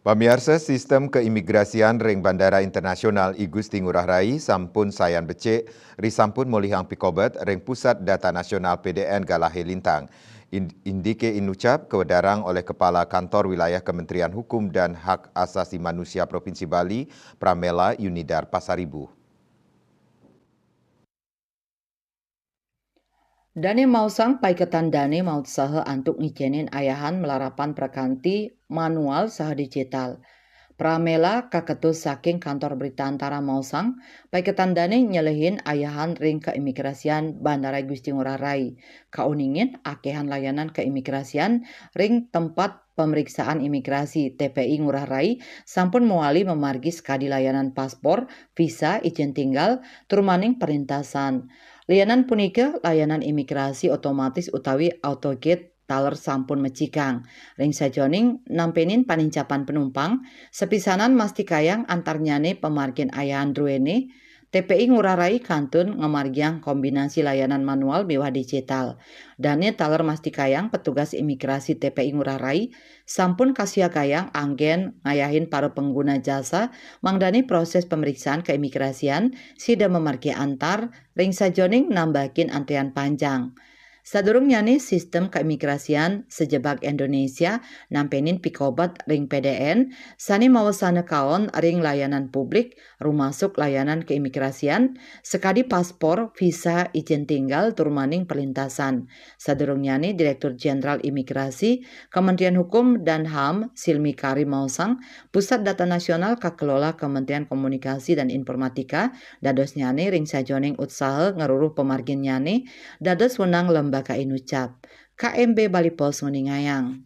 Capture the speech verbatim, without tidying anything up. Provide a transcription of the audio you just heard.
Pamiarsa, sistem keimigrasian ring Bandara Internasional I Gusti Ngurah Rai sampun sayan becik, ri sampun molihang pikobet ring Pusat Data Nasional P D N Galahe Lintang. Indike inucap kawedarang olih Kepala Kantor Wilayah Kementerian Hukum dan Hak Asasi Manusia Provinsi Bali, Pramela Yunidar Pasaribu. Dane maosang paiketan dane mautsaha antuk ngicenin ayahan malarapan prakanti manual saha digital. Pramela kaketus saking Kantor Berita Antara maosang, paiketan dane nyelehin ayahan ring keimigrasian Bandara Gusti Ngurah Rai. Kauningin akehan layanan keimigrasian ring tempat pemeriksaan imigrasi T P I Ngurah Rai sampun mawali mamargi sakadi layanan paspor, visa, ijin tinggal, turmaning perlintasan. Lianan punika, layanan imigrasi otomatis utawi autogate taler sampun mecikang. Ring sajoning nampenin panincapan penumpang, sapisanan mastikayang antarnyane pamargin ayahan druene, T P I Ngurah Rai kantun ngamargiang kombinasi layanan manual miwah digital. Dane taler mastikayang petugas imigrasi T P I Ngurah Rai sampun kasiagayang anggen ngayahin para pangguna jasa mangdane proses pameriksaan keimigrasian sida mamargi antar ring sajoning nambakin antrian panjang. Sadurungnyane sistem keimigrasian sajebag Indonesia nampenin pikobet ring P D N sane mawasana kaon ring layanan publik, rumasuk layanan keimigrasian, sakadi paspor, visa, ijin tinggal, turmaning perlintasan. Sadurungnyane, Direktur Jenderal Imigrasi, Kementerian Hukum dan HAM, Silmi Karim maosang, Pusat Data Nasional kakelola Kementerian Komunikasi dan Informatika, dadosnyane ring sajoning utsaha ngaruruh pamarginnyane, dados wenang lembaga inucap. K M B Bali Post nguningayang.